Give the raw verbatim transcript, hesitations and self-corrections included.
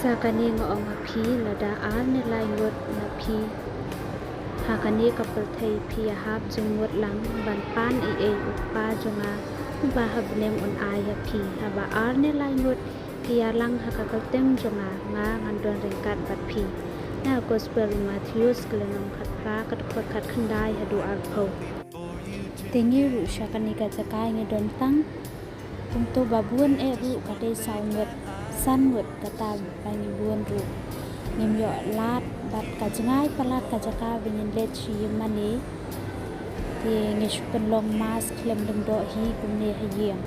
Sa kane nga ong ha phi, lada ar ne lai ngut na phi ha kane ka pyrthei phi ïahap jingmut lang ban pan ei ei u kpa jong nga uba ha bneng un ai ha phi. Haba ar ne lai ngut ki ïalang ha ka kyrteng jong nga, nga ngan don ryngkat bad phi. Na ka Gospel u Mathaios ka lynnong khatphra, ka dkhot khatkhyndai haduh arphew. Te ngi ruh sha kane ka jaka ngi don tang. Kumto ba bun eh ruh ka dei saw ngut, san ngut kata ba ngi bun ruh. Ngim ïoh lad bad ka jngai palat ka jaka ba ngin leit sha ïing mane. Te ngi shu pynlong mass khlem lyngdoh hi kumne ha ïing.